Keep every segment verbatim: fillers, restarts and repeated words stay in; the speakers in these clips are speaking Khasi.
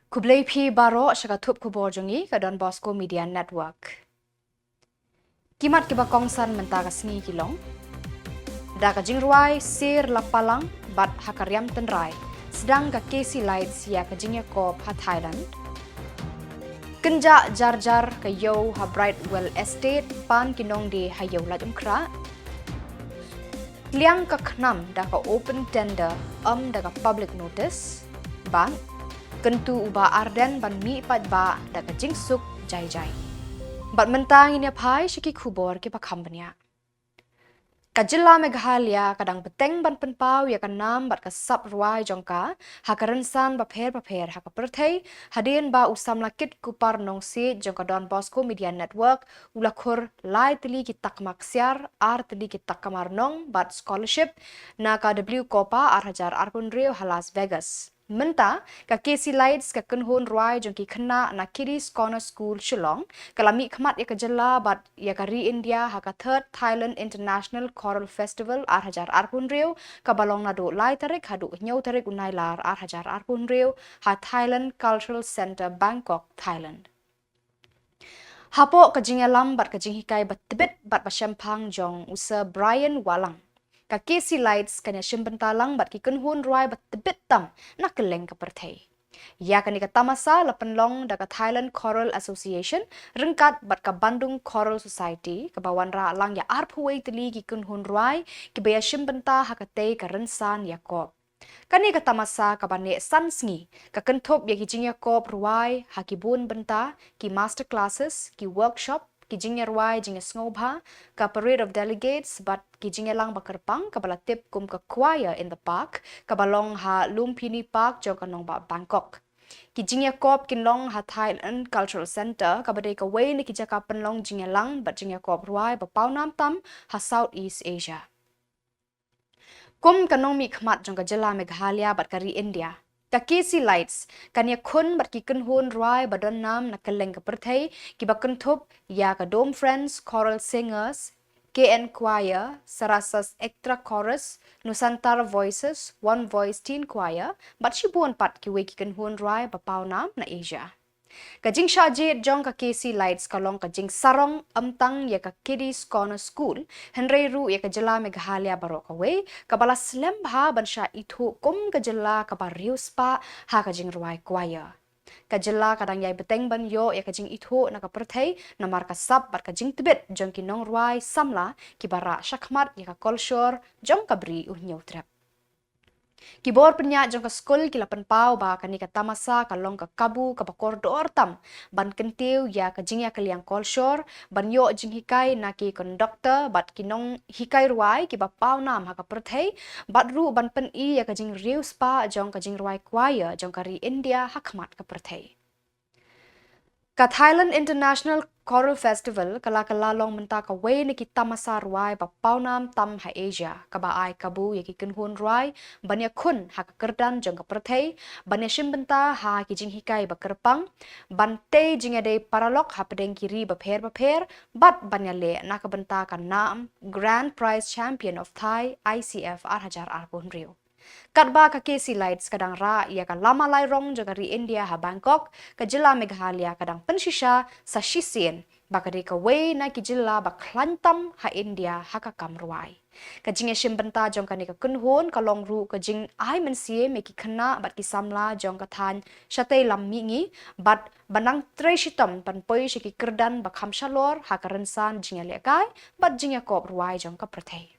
Khublei phi baroh sha ka thup khubor jong ngi ka Don Bosco Media Network. Ki mat kiba kongsan mynta ka sngi ki long: da ka jingrwai Sir Lapalang bad ha ka riam tynrai, sdang ka K C Lights ïa ka jingïakop ha Thailand. Kynjah jar jar ka ïew ha Brightwell Estate, pan ki nongdie ha Ïew Laitumkhrah. Tliang ka khnam da ka open tender, ym da ka public notice. Bad kyntu u Bah Ardent ban mih paidbah da ka jingsuk jai jai. Bad mynta ngin ïa phai sha ki khubor kiba kham bniah. Ka jylla Meghalaya ka dang bteng ban pynpaw ïa ka nam bad ka sap rwai jong ka ha ka rynsan bapher bapher ha ka pyrthei, hadien ba u samla kit kupar nongsiej jong ka Don Bosco Media Network u la khur lai tylli ki takma ksiar, ar tylli ki takma rnong bad scholarship na ka W COPA ar hajar arphew hynriew ha Las Vegas. Mynta, ka K C Lights, ka kynhun rwai jong ki khynnah na Kiddies Corner School Shillong, ka la mih khmat ïa ka jylla bad ïa ka ri India ha ka Third Thailand International Choral Festival ar hajar arphew hynriew, kaba long naduh lai tarik haduh hynñiew tarik u Nailar ar hajar arphew hynriew ha Thailand Cultural Centre, Bangkok, Thailand. Hapoh ka jingïalam bad ka jinghikai ba tbit bad ba shemphang jong u Sir Brian Wahlang, ka K C Lights kan ïashim bynta lang bad ki kynhun rwai ba tbit tam na kylleng ka pyrthei. Ïa kane ka tamasa la pynlong da ka Thailand Choral Association ryngkat bad ka Bandung Choral Society, kaba wanrah lang ïa arphew wei tylli ki kynhun rwai kiba ïashim bynta ha katei ka rynsan ïakop. Kane ka tamasa kaba neh san sngi ka kynthup ïa ki jingïakop rwai ha ki bun bynta, ki master classes, ki workshop, ki jingïarwai jingïasngewbha, ka parade of delegates bad ki jingïalang ba kyrpang kaba la tip kum ka Choir in the Park, kaba long ha Lumpini Park jong ka nongbah Bangkok. Ki jingïakop kin long ha Thailand Cultural Centre, kaba dei kawei na ki jaka pynlong jingïalang bad jingïakop rwai ba pawnam tam ha Southeast Asia. Kum ka nongmihkhmat jong ka jylla Meghalaya bad ka ri India, ka K C Lights kan ïakhun bad ki kynhun rwai ba don nam na kylleng ka pyrthei, kiba kynthup ïa ka Dome Friends Choral Singers, K N Choir, Sarasas Ektra Chorus, Nusantara Voices, One Voice Teen Choir, bad shibun pat kiwei ki kynhun rwai ba pawnam na Asia. Ka jingshah jied jong ka K C Lights ka long ka jingsarong ym tang ïa ka Kiddies Corner School, hynrei ruh ïa ka jylla Meghalaya baroh kawei, kaba la slem bha ban shah ithuh kum ka jylla kaba riewspah ha ka jingrwai choir. Ka jylla ka dang ïai bteng ban ïoh ïa ka jingithuh na ka pyrthei namar ka sap bad ka jingtbit jong ki nongrwai samla kiba rah shakhmat ïa ka kolshor jong ka Bri U Hynñiewtrep. Ki bor pynïaid jong ka skul ki la pynpaw ba kane ka tamasa ka long ka kabu kaba kordor tam ban kyntiew ïa ka jingïakylliang kolshor, ban ïoh jinghikai na ki conductor bad ki nonghikai rwai kiba pawnam ha ka pyrthei, bad ruh ban pyni ïa ka jingriewspah jong ka jingrwai choir jong ka ri India ha khmat ka pyrthei. Ka Thailand International Choral Festival ka la kylla long mynta kawei na ki tamasa rwai ba pawnam tam ha Asia, kaba ai kabu ïa ki kynhun rwai ban ïakhun ha ka kyrdan jong ka pyrthei, ban ïashim bynta ha ki jinghikai ba kyrpang, ban tei jingïadei paralok hapdeng ki ri bapher bapher, bad ban ïaleh na ka bynta ka nam Grand Prize Champion of Thai I C F ar hajar arphew hynriew. Katba ka K C Lights ka dang rah ïa ka lama lai rong jong ka ri India ha Bangkok, ka jylla Meghalaya ka dang pynshisha sa shisien ba ka dei kawei na ki jylla ba khlaiñ tam ha India ha ka kam rwai. Ka jingïashim bynta jong kane ka kynhun ka long ruh ka jingai mynsiem ïa ki khynnah bad ki samla jong ka thaiñ shatei lam mihngi, bad ban nang trei shitom ban poi sha ki kyrdan ba kham shalor ha ka rynsan jingïalehkai bad jingïakop rwai jong ka pyrthei.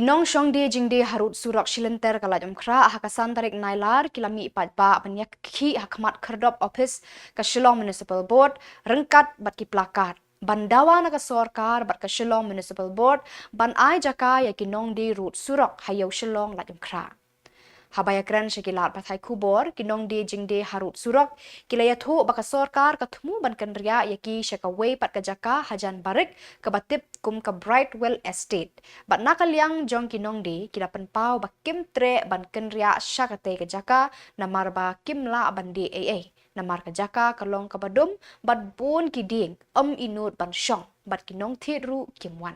Nongshong die jingdie harud surok shilynter ka Laitumkhrah ha ka san tarik Nailar ki la mih paidbah ban ïakhih ha khmat khyrdop ophis ka Shillong Municipal Board ryngkat bad ki placard ban dawa na ka sorkar bad ka Shillong Municipal Board ban ai jaka ïa ki nongdie rud surok ha ïew Shillong Laitumkhrah. Haba ïakren sha ki lad pathai khubor, ki nongdie jingdie harud surok ki la ïathuh ba ka sorkar ka thmu ban kynriah ïa ki sha kawei pat ka jaka hajan barik kaba tip kum ka Brightwell Estate. Bad na ka liang jong ki nongdie ki la pynpaw ba kim treh ban kynriah sha katei ka jaka namar ba kim lah ban die ei ei. Namar ka jaka ka long kaba dum bad bun ki dieng, ym i nud ban shong bad ki nongthied ruh kim wan.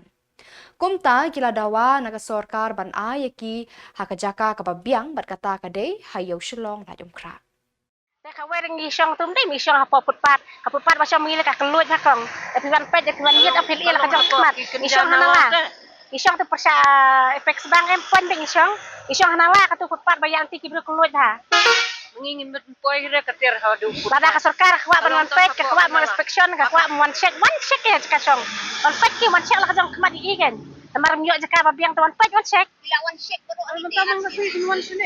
Kumta ki la dawa na ka sorkar ban ai ïa ki ha ka jaka kaba biang bad kata ka dei ha ïew Shillong Laitumkhrah. Te kawei ngi shong tu mdei ngi shong hapoh footpath. Ka footpath ba shong ngi la ka kylluid ha kong. Te phi wan peit, te phi wan ïit, te phi la ka jong khmat. Ngi shong ha nala. Ngi shong tu pyrshah, eh, apex bank em point ngi shong. Ngi shong ha nala katu footpath ba ïa ngi ki briew kylluid ha. Ngi ngi mut poi re ka ter ha du footpath. Lada ka sorkar ka kwah ban wan peit, ka kwah ban inspection, ka kwah ban wan check, wan check ïa ka shong. Wan peit ki wan check la ka jong khmat i kan. Namar ym ïoh jaka ba biang te wan peit, wan check.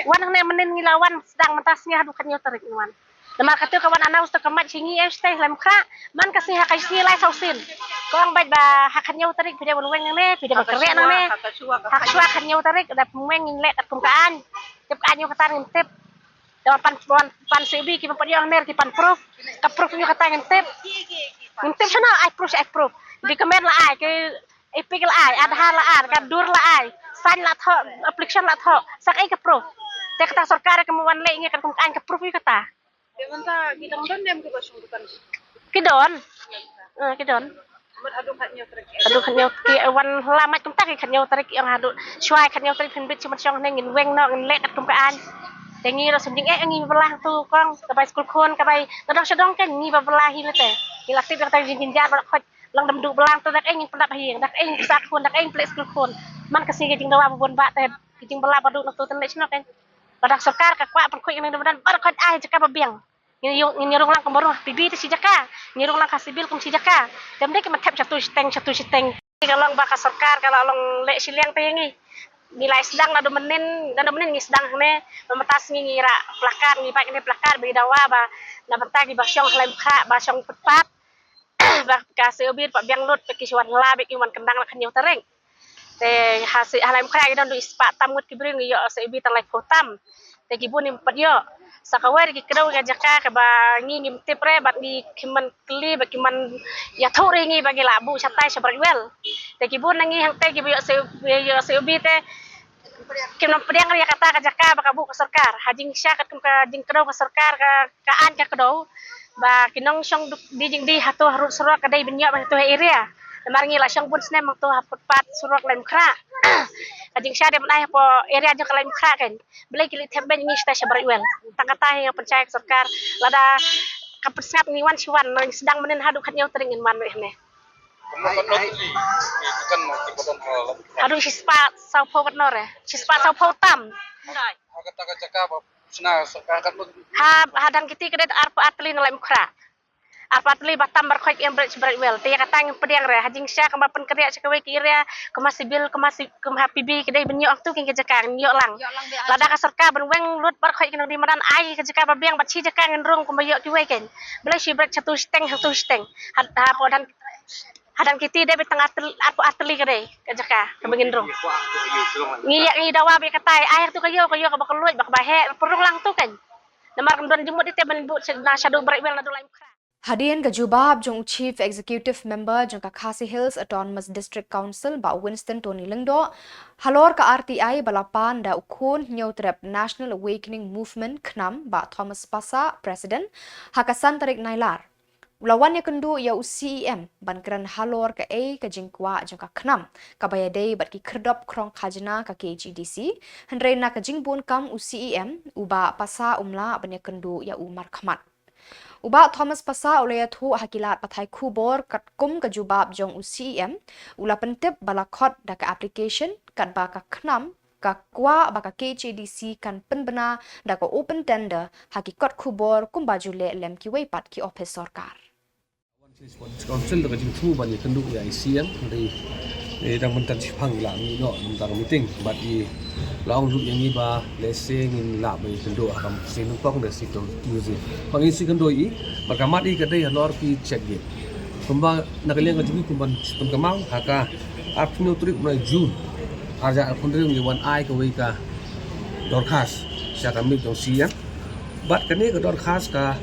Wan hangne mynnin ngi la wan sdang mynta sngi haduh khathynñiew tarik ngi wan. Namar katu ka wan announce to ka mat sha ngi em shatei Laitumkhrah. Man ka sngi ha ka sngi lai saw sien. Kong bad ba ha khathynñiew tarik phi dei ban weng nangne, phi dei ban kyrriah nangne. Ha ka shuwa khathynñiew tarik da phi weng ngin leh katkum ka aiñ. Tip ka aiñ ïa kata ngim tip. Da wan pan, wan pan C O B ki ban pat ïoh hangne ki pan proof. Ka proof ïa kata ngim tip. Ngim tip shano ai proof, ai proof. Document la ai, ki EPIC la ai, Aadhaar la ai, ka dur la ai, sign la thoh, application la thoh, sa kaei ka proof. Te kata sorkar kam wan leh ïa ngi katkum ka aiñ, ka proof ïa kata. Te mynta ki dang don ne em kiba shong dukan? Ki don. Eh, ki don. Mut haduh khathynñiew tarik. Haduh khathynñiew ki wan la mat kumta ki khathynñiew tarik ki ong haduh shuwa khathynñiew tarik phin bit shu mat shong ne ngin weng noh ngin leh katkum ka aiñ. Te ngi ruh sngewbha eh ngi ba bylla tu kong ka bai skul khun ka bai na dong sha dong kan ngi ba bylla hi leh te. Ngi la tip ïa kata jingkynjah ba la khot. Long dam duh bylla te dak eh ngin pyndap ha ïing, dak eh ngin pynsak khun, dak eh ngin pynleh skul khun. Man ka sngi ka jingdawa ba bun ba te ka jingbylla ba duh na tu te leh shano kan. Ba dak sorkar ka kwah pynkhuid ïa ngi na madan ba khot ai jaka ba biang. Ngi ïa, ngi ïa rung lang kum ba rung ha P B te shi jaka. Ngi rung lang ha Civil kum shi jaka. Te ym dei ki ban thep shatu shiteng, shatu shiteng. Ka long ba ka sorkar ka la long leh shiliang te ïa ngi. Ngi la sdang naduh mynnin, naduh mynnin ngi sdang hangne. Ba mynta sngi ngi rah placard, ngi bait hangne placard ba ngi dawa ba na bynta kiba shong ha Laitumkhrah, ba shong footpath. Ba ka C O B pat biang lut, ba ki shu wan la, ba ki wan kyndang la khathynñiew tarik. Te ha C, ha Laitumkhrah ki don du shispah tam ngut ki briew, ngi ïoh C O B tang laiphew tam. Te ki bun ym pat ïoh. Sa kawei ki kdew ka jaka kaba ngi ngim tip re, bad ngi kim man kylli, bad kim man ïathuh re ngi ba ngi lah buh shatai sha Brightwell. Te ki bun na ngi hangtei kiba ïoh C O B, ïoh C O B te kim nang pdiang ïa kata ka jaka ba ka buh ka sorkar. Ha jingshisha katkum ka jingkdew ka sorkar ka, ka aiñ ka kdew. Ba ki nongshong duk, die jingdie hato harud surok ka dei ban ïoh ba hato ha area. Namar ngi la shong bun snem hangto ha footpath surok Laitumkhrah. Ka jingshisha dei ban ai hapoh area jong ka Laitumkhrah kan. Balei ki leit thep beiñ ngi shatai sha Brightwell. Tang kata hi nga pynshai ka sorkar. Lada ka pynsngap ngi wan shi wan, ngi sdang mynnin haduh khathynñiew tarik ngin wan wei hangne. Haduh shispah sawphew wat nor eh. Shispah sawphew tam. Ha kata ka jaka ba shna sorkar kat mut. Ha, ha Dang Kiti ka dei arphew ar tylli na Laitumkhrah. Arphew ar tylli ba tam ba khot em Brightwell, Brightwell. Te ïa kata ngim pdiang re. Ha jingshisha kumba pynkynriah sha kawei ki area, kumba Civil, kumba ci-, kumba P B ka dei ban ïoh hangto ki jaka, ïoh lang. Lada ka sorkar ban weng lut ba khot ki nongdie madan ai ka jaka ba biang bad shi jaka ngin rung kumba ïoh kiwei kan. Balei shi Bright shatu shiteng, hangto shiteng. Ha, hapoh Dang Ha Dang Kiti dei ba tang ar tyl-, arphew ar tylli ka dei ka jaka kaba ngin rung. Ngi ïa, ngi dawa ba ïa katai, ai hangto ka ïew, ka ïew kaba kylluid, ba kaba heh, pyrshang lang tu kan. Namar kam don jingmut ite ban buh sha, na shaduh Brightwell naduh Laitumkhrah. Hadien ka jubab jong u Chief Executive Member jong ka Khasi Hills Autonomous District Council, Bah Winston Tony Lyngdoh, halor ka R T I ba la pan da u khun Hynñiewtrep National Awakening Movement, KHNAM, Bah Thomas Passah, President, ha ka san tarik Nailar. U la wan ïakynduh ïa u C E M ban kren halor kaei ka jingkwah jong ka KHNAM kaba ïadei bad ki khyrdop khrong khajna ka K H A D C, hynrei na ka jingbun kam u C E M, u Bah Passah um lah ban ïakynduh ïa u markhmat. U Bah Thomas Passah u la ïathuh ha ki lad pathai khubor katkum ka jubab jong u C E M, u la pyntip ba la khot da ka application katba ka KHNAM ka kwah ba ka K H A D C kan pynbna da ka open tender ha ki kot khubor kumba ju leh lem kiwei pat ki ophis sorkar. Council da ka jingthmu ban ïakynduh ïa i C E M, hynrei Te dang mynta shiphang la ngi noh mynta ka meeting bad i la ong lut ïa ngi ba lehse ngin lah ba ïakynduh ha ka sien nyngkong da sien Tuesday. Ba ngin shu kynduh ïa i bad ka mat i ka dei halor ki check gate. Kumba na ka liang ka jong ngi kumba shu pynkynmaw ha ka arphew tarik u bnai June ar hajar arphew hynriew ngi wan ai kawei ka dorkhas sha ka miej jong C M. Bad kane ka dorkhas ka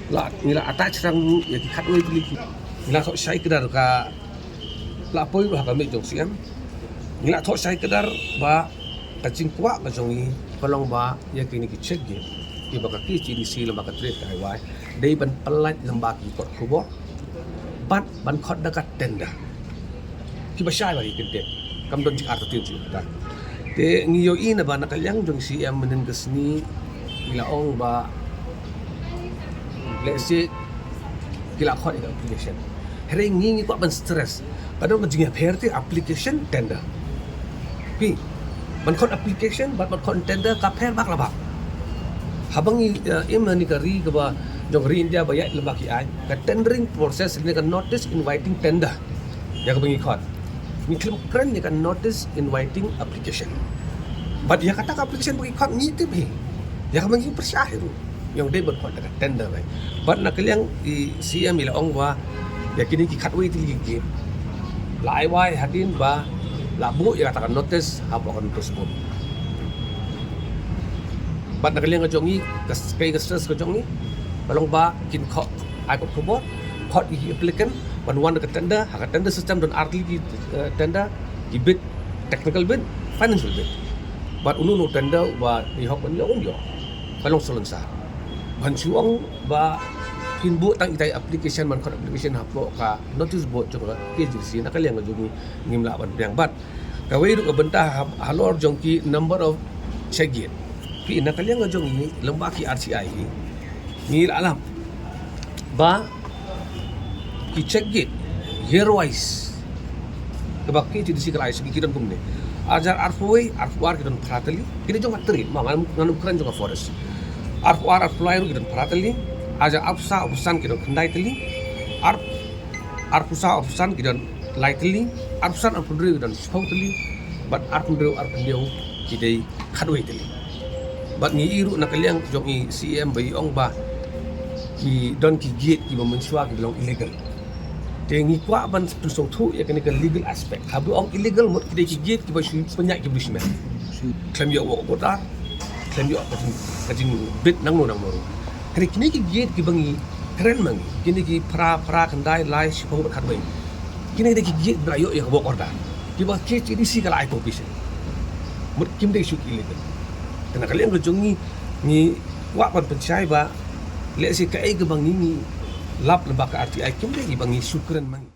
la ngi la attach rang ruh ïa ki khatwei tylli ki, ngi la thoh shai kdar ka la poi ruh ha ka miej jong C M. Ngi la thoh shai kdar ba ka jingkwah ka jong ngi ka long ba ïa kine ki check gate kiba ka K H A D C lem bad ka trade ka ai wai dei ban pyllait lem bad ki kot khubor bad ban khot da ka tender. Kiba shai ba ki kyndit kam don jingïartatien jingkata. Te ngi ïohi na ba na ka liang jong C M mynhynnin ka sngi i la ong ba lehse ki la khot ïa ka application. Hynrei ngi ngi kwah ban stress ka don ka jingïapher te application tender. Phi ban khot application bad ban khot tender ka pher bak la bak. Haba ngi eh, im ha kane ka ri kaba jong ka ri India ba ïaid lem bad ki ai ka tendering process ne ka notice inviting tender. Ïa kaba ngi khot ngi khlem kren ïa ka notice inviting application. Bad ïa kata ka application ba ngi khot ngi tip hi. Ïa kaba ngi pyrshah hi ruh. Ïa u dei ban khot da ka tender bai. Bad na ka liang i C M i la ong ba ïa kine ki khatwei tylli ki gate la ai wai hadien ba la buh ïa kata ka notice hapoh ka notice board. Bad na ka liang ka jong ngi ka s- ka stress ka jong ngi ka long ba kin khot ai ka khubor khot ki applicant ban wan da ka tender ha ka tender system don ar tylli ki eh, tender ki bid technical bid financial bid. Bad uno uno tender ba i hok ban ïoh un ïoh. Ka long salonsar ban shu ong ba phin buh tang itai application ban khot application hapoh ka notice board jong ka K H A D C na ka liang ka jong ngi ngim lah ban pdiang bad kawei ruh ka bynta ha- halor jong ki number of check gate. Phi na ka liang ka jong ngi lem bad ki R T I hi ngi la lam ba ki check gate year wise kaba K H A D C ka la ai sha ngi ki don kumne. Ar hajar arphew wei arphew ar ki don phra tylli. Kine jong ka trade ma ngan ngan kren jong ka forest. Arphew ar arphew lai ruh ki don phra tylli. Ar hajar arphew saw arphew san ki don khyndai tylli. Ar arphew saw arphew san ki don lai tylli. Arphew san arphew hynriew ki don shiphew tylli. Bad arphew hynriew arphew hynñiew ki dei khatwei tylli. Bad ngi i ruh na ka liang jong i C M ba i ong ba ki don ki gate kiba mynshuwa kiba long illegal. Te ngi kwah ban pynsngewthuh ïa kane ka legal aspect. Haba ong illegal mut ki dei ki gate kiba shu pynïaid kiba shu meh. Khlem ïoh work order, khlem ïoh ka jing ka jingbit nangno nangno ruh. Hynrei kine ki gate kiba ngi kren ma ngi kine ki phra phra khyndai lai shiphew bad khatwei. Kine ki dei ki gate ba la ïoh ïa ka work order kiba K H A D C ka la ai permission. Mut kim dei shu ki illegal. Te na ka liang ka jong ngi ngi kwah ban pynshai ba lehse kaei kaba ngi ngi lap lem bad ka R T I kim dei kiba ngi shu kren ma ngi.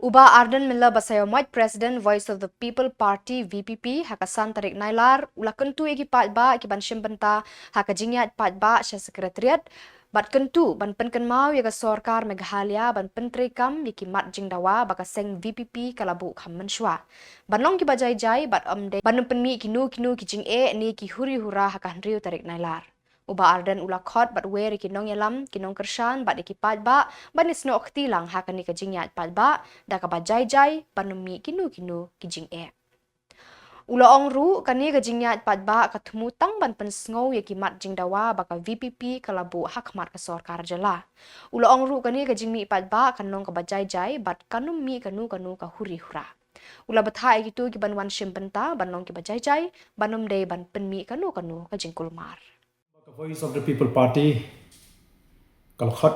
U Bah Ardent Miller Basaiawmoit, President Voice of the People Party V P P, ha ka san tarik Nailar u la kyntu ïa ki paidbah ki ban shim bynta ha ka jingïaid paidbah sha Secretariat bad kyntu ban pynkynmaw ïa ka sorkar Meghalaya ban pyntreikam ïa ki mat jingdawa ba ka seng V P P ka la buh kham mynshuwa. Ban long kiba jai jai bad ym dei ban ym pynmih kino kino ki jingeh ne ki huri hura ha ka hynriew tarik Nailar. U Bah Ardent u la khot bad wer ïa ki nongïalam, ki nongkyrshan bad ïa ki paidbah ban ïasnoh kti lang ha kane ka jingïaid paidbah da kaba jai jai ban ym mih kino kino ki jingeh. U la ong ruh kane ka jingïaid paidbah ka thmu tang ban pynsngew ïa ki mat jingdawa ba ka V P P ka la buh ha khmat ka sorkar jylla. U la ong ruh kane ka jingmih paidbah kan long kaba jai jai bad kan ym mih kano kano ka huri hura. U la bthah ïa kito ki ban wan shim bynta ban long kiba jai jai ban ym dei ban pynmih kano kano ka jingkulmar. Ka Voice of the People Party ka la khot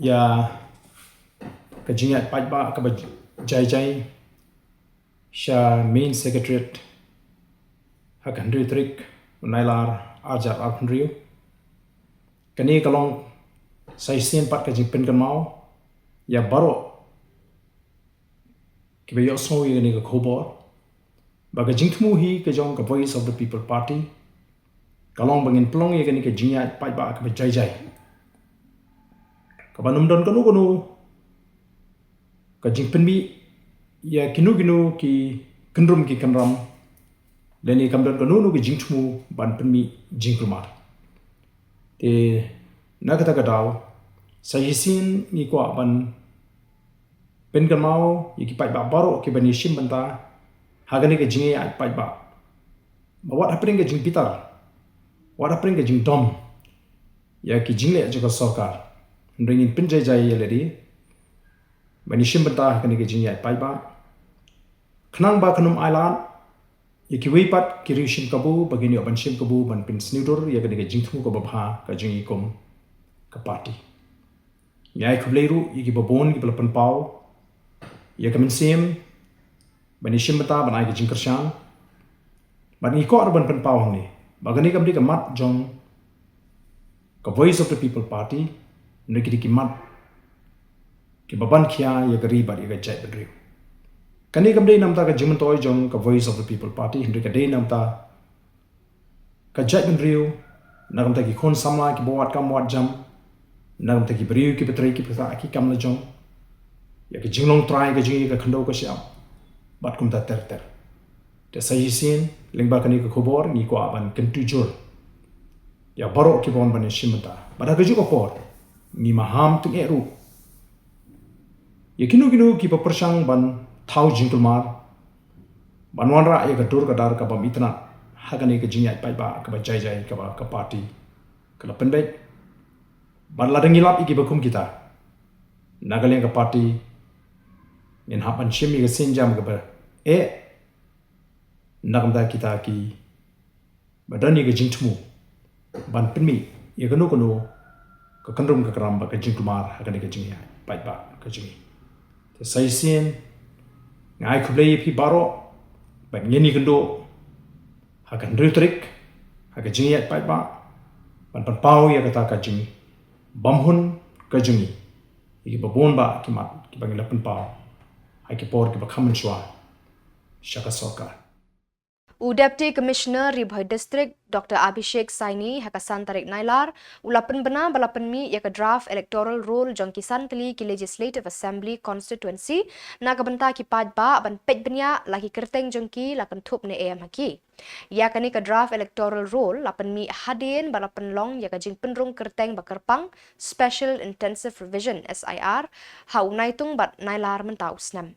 ïa ka jingïaid paidbah kaba jai jai sha Main Secretariat ha ka hynriew tarik u Nailar ar hajar arphew hynriew. Kane ka long sa shisien pat ka jingpynkynmaw ïa baroh kiba ïohsngew ïa kane ka khubor ba ka jingthmu hi ka jong ka Voice of the People Party ka long ba ngin pynlong ïa kane ka jingïaid paidbah kaba jai jai kaba ym don kano kano ka jingpynmih ïa kino kino ki kynrum ki kynram lane kam don kano kano ki jingthmu ban pynmih jingkulmar. Te na kata ka daw sa shisien ngi kwah ban pynkynmaw ïa ki paidbah baroh ki ban ïashim bynta ha kane ka jingïaid paidbah. Ba wat hapdeng ka jingbitar, wat hapdeng ka jingdom ïa ki jingleh jong ka sorkar, hynrei ngin pynjaijai ïa lade ban ïashim bynta ha kane ka jingïaid paidbah. Khnang ba kan ym ailad ïa kiwei pat ki riew shim kabu, ba kin ïoh ban shim kabu ban pynsniewdur ïa kane ka jingthmu kaba bha ka jong ngi kum ka party. Ngi ai khublei ruh ïa kiba bun kiba la pynpaw ïa ka mynsiem ban ïashim bynta, ban ai ka jingkyrshan. Bad ngi kwah ruh ban pynpaw hangne ba kane kam dei ka mat jong ka Voice of the People Party, hynrei ki dei ki mat kiba ban khia ïa ka ri bad ïa ka jaitbynriew. Kane kam dei namar ka jingmyntoi jong ka Voice of the People Party, hynrei ka dei namar ka jaitbynriew, na ka bynta ki khun samla kiba wad kam wad jam, na ka bynta ki briew kiba trei kiba ktah ki kam la jong, ïa ka jinglong trai ka jong ngi, ka khyndew ka shyiap, bad kumta ter ter. Te sa shisien, lyngba kane ka khubor ngi kwah ban kyntu jur ïa baroh kiba wan ban ïashim bynta. Bad ha kajuh ka por, ngi maham tyngeh ruh ïa kino kino kiba pyrshang ban thaw jingkulmar, ban wanrah ïa ka dur ka dar ka bym itynnad ha kane ka jingïaid paidbah kaba jaijai kaba ka party ka la pynbeit. Bad lada ngi lap ïa kiba kum kita na ka liang ka party, ngin hap ban shim ïa ka sienjam kaba eh na ka bynta kita kiba don ïa ka jingthmu ban pynmih ïa kano kano ka kynrum ka kram bad ka jingkulmar ha kane ka jingïaid paidbah ka jong ngi. Te sa shisien, nga ai khublei ïa phi baroh, bad ngin ïakynduh ha ka hynriew tarik ha ka jingïaid paidbah ban pynpaw ïa kata ka jingbymhun ka jong ngi ïa kiba bun bah ki mat kiba ngi la pynpaw ha ki por kiba kham mynshuwa sha ka sorkar. U Deputy Commissioner Ri Bhoi District, Doctor Abhishek Saini, ha ka san tarik Nailar, u la pynbna ba la pynmih ïa ka draft electoral roll jong ki san tylli ki Legislative Assembly Constituency na ka bynta ki paidbah ban peit bniah la ki kyrteng jong ki la kynthup ne em ha ki. Ïa kane ka draft electoral roll la pynmih hadien ba la pynlong ïa ka jingpynrung kyrteng ba kyrpang, Special Intensive Revision, S I R, ha u Naitung bad Nailar mynta u snem.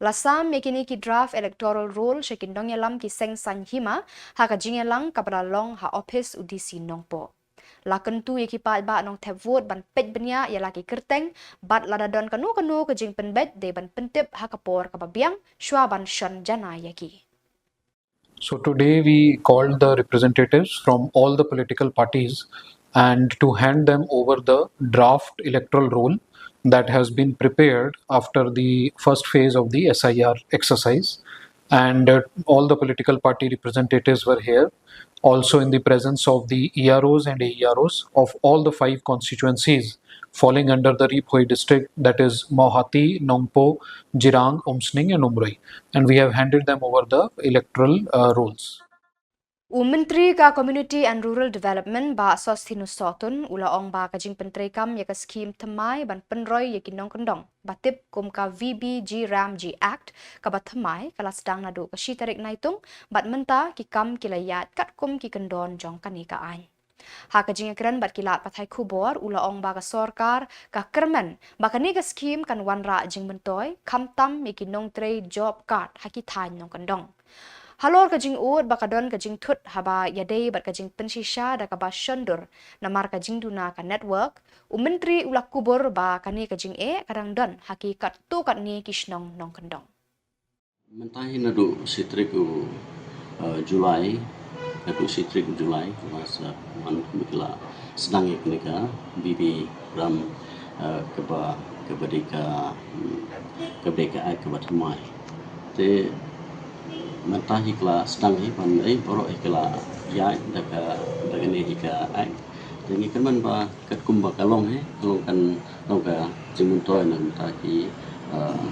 La sam ïa kine ki draft electoral roll sha ki nongïalam ki seng saiñ hima ha ka jingïalang kaba la long ha ophis u D C Nongpoh. La kyntu ïa ki paidbah nongthep vote ban peit bniah ïa la ki kyrteng, bad lada don kano kano ka jingpynbeit, dei ban pyntip ha ka por kaba biang shuwa ban shon janai ïa ki. So today we called the representatives from all the political parties and to hand them over the draft electoral roll that has been prepared after the first phase of the S I R exercise. And uh, all the political party representatives were here, also in the presence of the E R Os and A E R Os of all the five constituencies falling under the Ri Bhoi district, that is Mawhati, Nongpoh, Jirang, Umsning, and Umroi. And we have handed them over the electoral uh, rolls. U Myntri ka Community and Rural Development, Bah Sosthenes Sohtun, u la ong ba ka jingpyntreikam ïa ka skhim thymmai ban pynroi ïa ki nongkyndong ba tip kum ka V B G RAM G Act kaba thymmai ka la sdang naduh ka shi tarik Naitung, bad mynta ki kam ki la ïaid katkum ki kyndon jong kane ka aiñ. Ha ka jingïakren bad ki lad pathai khubor, u la ong ba ka sorkar ka kyrmen ba kane ka skhim kan wanrah jingmyntoi, khamtam ïa ki nongtrei job card ha ki thaiñ nongkyndong. Halor ka jingud ba ka don ka jingthut haba ïadei bad ka jingpynshisha da kaba shondur namar ka jingduna ka network, u Myntri u la kubur ba kane ka jingeh ka dang don ha ki katto katne ki shnong nongkyndong. Mynta hi naduh shi tarik u, eh, July, naduh shi tarik u July, ka la sa man kumba ki la sdang ïa kane ka B B RAM, eh, kaba, kaba dei ka, mm, kaba dei ka act kaba thymmai. Te mynta hi ka la sdang hi ban, eh, baroh hi ka la ïaid da ka, da kane hi ka act. Te ngi kyrmen ba katkum ba ka long hi, ka long kan, long ka jingmyntoi na ka bynta ki, ah,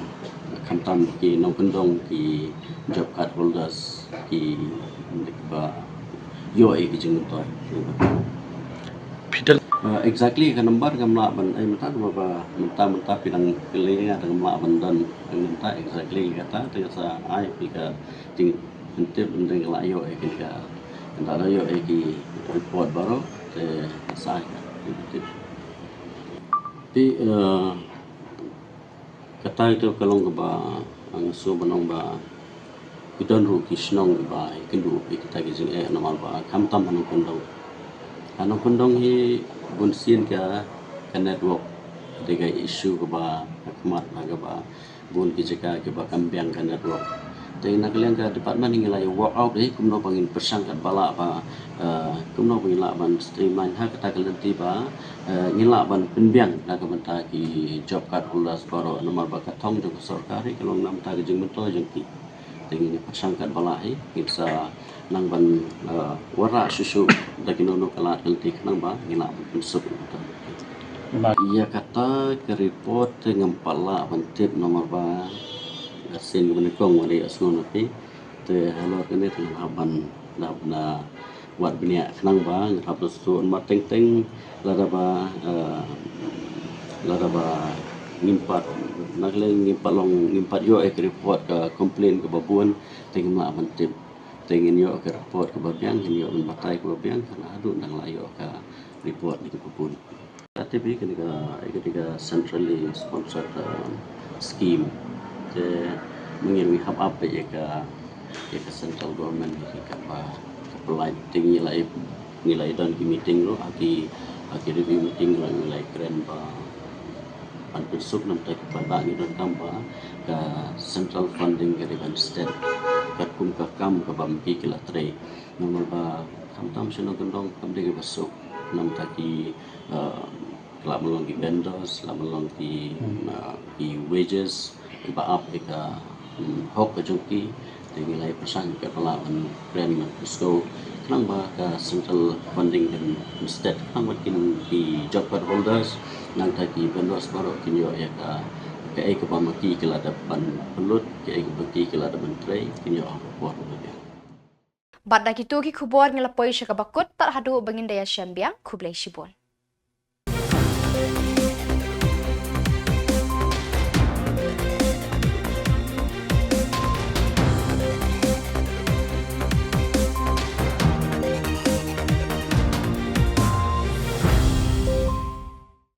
khamtam ki nongkyndong, ki job card holders, ki ba ïoh ïa ki jingmyntoi. Ah, exactly ka number ngam lah ban ai mynta, ba, ba mynta, mynta phi dang kylli nga, ngam lah ban don mynta exactly kata, te sa ai phi ka jingpyntip, mynta nga lah ïoh ïa ki ka, nga lah ïoh ïa ki report baroh, te sa ai ka jingpyntip. Te, eh, Kata itu ka long kaba, ah, nga sngew ban ong ba ki don ruh ki shnong kiba ïakynduh ïa kita ki jingeh namar ba khamtam ha Nongkyndong. Ha Nongkyndong hi bun sien ka, ka network, ka dei ka issue kaba ka khmat ha kaba bun ki jaka kiba kam biang ka network. Te na ka liang ka department ngi la ïa work out hi kumno ba ngin pyrshang katba lah ba, eh, kumno ba ngin lah ban streamline ha kata ka lynti ba, eh, ngin lah ban pynbiang na ka bynta ki job card holders baroh namar ba ka thong jong ka sorkar hi ka long na ka bynta ka jingmyntoi jong ki. Te ngin ïa pyrshang katba lah hi ngin sa nang ban, eh, wanrah shuh shuh da kino kino ka lad ka lynti khnang ba ngin lah ban pynsuk. Ïa kata ka report te ngam pat lah ban tip namar ba ka sien kaba nyngkong wat ïa sngew na phi. Te halor kane te ngam hap ban, da ban, ah, wad bniah khnang ba ngam hap ban sngewthuh namar teng teng lada ba, eh, lada ba ngim pat, na ka liang ngim pat long, ngim pat ïoh ïa ka report ka complaint kaba bun te ngim lah ban tip. Te ngin ïoh ka report kaba biang, ngin ïoh ban batai kaba biang, khnang haduh nang lah ïoh ka report ni kaba bun. Ka T V kane ka, kane ka centrally sponsored, uh, scheme. Te ma ngi ruh ngi hap ap ïa ka, ïa ka central government ïa ka ba ka pynlait. Te ngi la ïa, ngi la ïa don ki meeting ruh ha ki, ha ki review meeting ruh ngi la ïa kren ba ban pynsuk namar kata ba ngi donkam ba ka central funding ka dei ban stet katkum ka kam kaba ma ki ki la trei. Namar ba khamtam sha Nongkyndong kam dei kaba suk namar kata ki, uh, la ban long ki vendors, la ban long ki, hmm, uh, ki wages kiba ap ïa ka, hmm, hok ka jong ki. Te ngi la ïa pyrshang katba lah ban kren ban pynskhem khnang ba ka central funding kan stet khnang ba kin ki job card holders nangta ki vendors baroh kin ïoh ïa ka, kaei kaba ma ki ki la dep ban pynlut, kaei kaba ki ki la dep ban trei kin ïoh ha ka por ba biang. Bad da kito ki khubor ngi la poi sha kaba kut, tad haduh ba ngin da ïashem biang, khublei shibun.